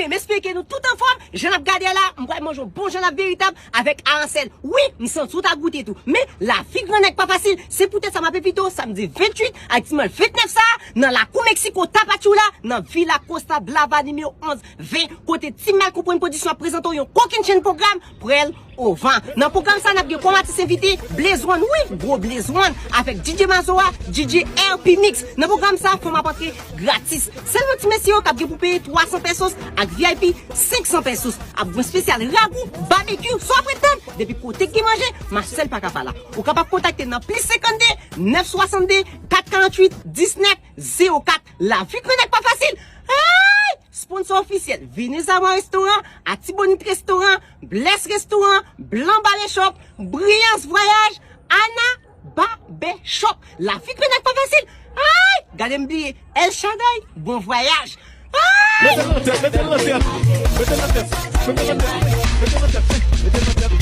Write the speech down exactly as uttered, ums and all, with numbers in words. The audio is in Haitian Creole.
M espere ke nou tout anfòm. Jan n ap gade a la, m pral manje yon bon jan n ap veritab avèk Aransèl. Wi, m santi w ta goute tou. Men, lavi gran nèg pa fasil. Se poutèt sa m ap envite w samdi venntuit ak dimanch vennèf sa a, nan lakou Meksiko Tapachula, nan Villa Costa Blava nimewo onz ven, kote Team Mal Konprann Pwodiksyon ap prezante w yon kokennchenn pwogram, Prèl Ovan. Nan pwogram sa, n ap gen kòm atis envite Blaze One, wi, gwo Blaze One, avèk D J Mazoa, D J R P Mix. Nan pwogram sa, fanm ap antre gratis. Sèlman ti mesye yo k ap gen pou peye twa san pesos ak V I P senk san pesos. Ap gen espesyal ragou, babekyou, sa w ap ret tann? Depi kote k gen manje, Masèl pa ka pa la. Ou kapab kontakte nan plis senkannde, nèf swasanndde, kat karanntuit, disnèf zewo kat. Lavi gran nèg pa fasil. Ay! Sponsò ofisyèl, Venezama Restoran, Atibonit Restoran, Bless Restoran, Blan Barbershop, Briyans Vwayaj, Ana Barbershop. Lavi gran nèg pa fasil. Ay! Gade m bliye El Shaddai, bon vwayaj. Ay! Mete l nan tèt, mete l nan tèt, mete l nan tèt, mete l nan tèt, mete l nan tèt, mete l nan tèt.